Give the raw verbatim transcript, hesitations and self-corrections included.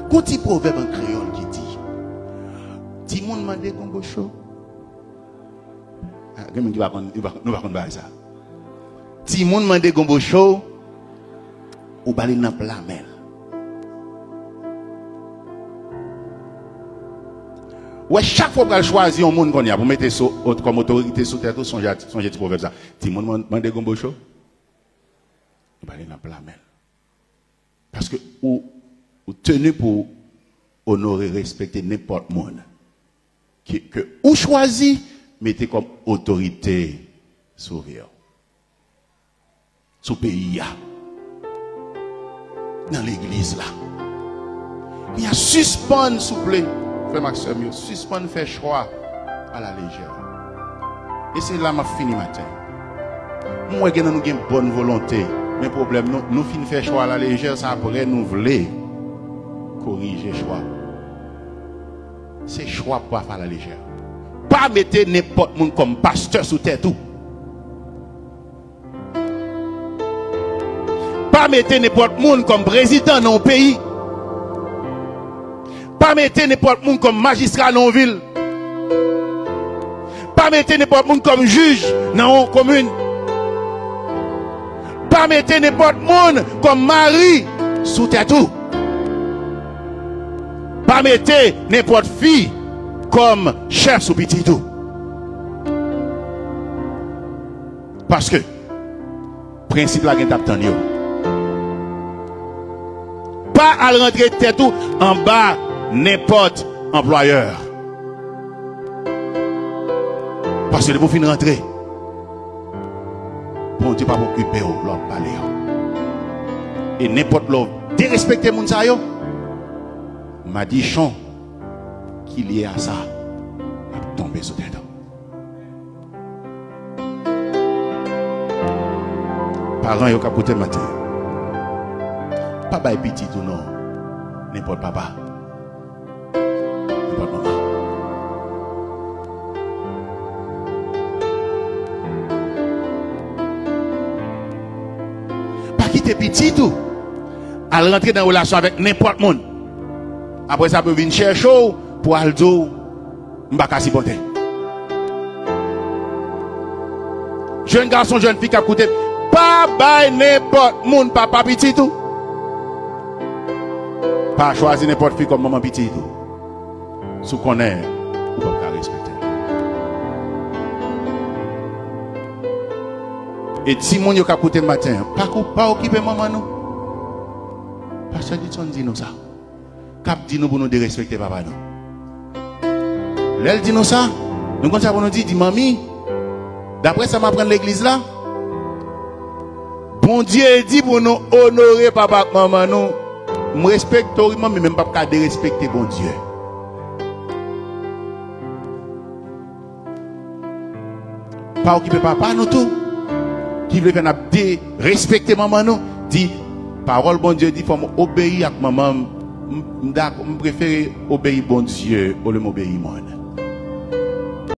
Gon ti pwovèb an kreyòl ki di, timoun mande gonbo cho. Ah, gen moun ki pa konn, nou pa, nou pa konn bagay sa. Timoun mande gonbo cho, ou ba li nan pla men l. Ou wè, chak fwa w pral chwazi yon moun kounye a pou mete sou, ot-, kòm otorite sou tèt ou, sonje, sonje ti pwovèb sa. Timoun man-, mande gonbo cho, ou ba li nan pla men l. Paske ou, ou teni pou onore, respekte nenpòt moun ke, ke ou chwazi mete kòm otorite sou vi w, sou peyi a, nan legliz la. Kounye a, sispann, souple, frè m ak sè m yo, sispann fè chwa alalejè. E se la m ap fini maten. M wè gen nan nou gen bòn volonte, men pwoblèm nou, nou fin fè chwa alalejè, sa apre nou vle korije chwa. Se chwa pou pa fè alalejè. Pa mete nenpòt moun kòm pastè sou tèt ou. Pa mete nenpòt moun kòm prezidan nan yon peyi. Pa mete nenpòt moun kòm majistra nan yon vil. Pa mete nenpòt moun kòm jij nan yon komin. Pa mete nenpòt moun kòm mari sou tèt ou. Pa mete nenpòt fi kòm chèf sou pitit ou. Paske prensip la gen t ap tann yo. Pa al rantre tèt ou anba nenpòt anplwayè. Paske depi w fin rantre, Bondye p ap okipe w lè w ap pale yo. E nenpòt lè w derespekte moun sa yo, madichon ki lye a sa ap tonbe sou tèt ou. Paran yo k ap koute m maten, pa bay pitit ou non nenpòt papa, nenpòt manman. Pa kite pitit ou al rantre nan relasyon avèk nenpòt moun. Apre sa, pou yo vin chèche w, pou al di w, "M pa ka sipòte." Jèn gason, jèn fi k ap koute, pa bay nenpòt moun papa pitit ou. Pa chwazi nenpòt fi kòm manman pitit ou. Si w konnen ou p ap ka respekte l. E timoun yo k ap koute m maten an, pa kou-, pa okipe manman nou. Pastè Didson di nou sa. K ap di nou pou nou derespekte papa nou. Lè l di nou sa, nou konn sa pou nou di, di, "Manmi, daprè sa m aprann legliz la, Bondye di pou nou onore papa ak manman nou. M respekte w, wi, manmi, men m p ap ka derespekte Bondye." Pa okipe papa nou tou, ki vle fè n ap derespekte manman nou. Di, "Pawòl Bondye di fò m obeyi ak manman m. M, m dakò, m prefere obeyi Bondye olye m obeyi moun."